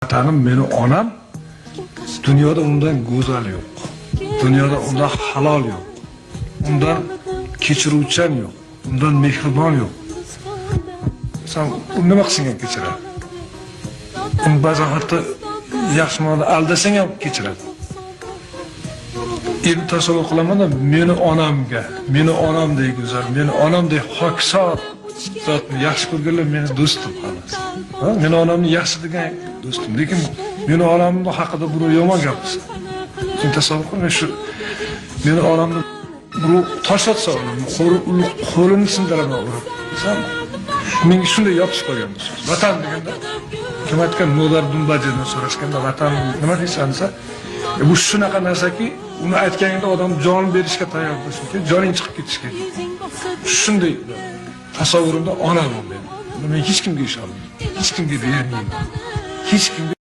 Vatanim meni onam, dunyoda undan go'zal yo'q. Dunyoda undan halol yo'q. Undan kechiruvchan yo'q. Undan mehribon yo'q. San u nima qilsang ham kechiradi. Uni ba'zan hatto yaxshi ma'noda aldasang ham kechiradi. Endi tasavvur qilamanda, meni onamga, meni onamdek go'zal, meni onamdek hokisor zotni yaxshi ko'rganlar meni do'stim xolos. Ha, meni onamni yaxshi degan do'stim, lekin meni onamni haqida birov yomon gapirsa. Sen tasavvur qil, men shu meni onamni birov tosh otsa, uni qo'lini sindiraman urib. Sen menga shunday yopishib qolgan bu so'z. Vatan deganda kim aytgan, Nodar Dumbajedan so'rashganda, vatan nima deysan desa, bu shunaqa narsaki, uni aytganingda odam jon berishga tayyor bo'lishi kerak, joning chiqib ketishi kerak. Shunday tasavvurimda onam u meni. Men hech kimga ishonmayman, hech kimga bermayman, hech kimga.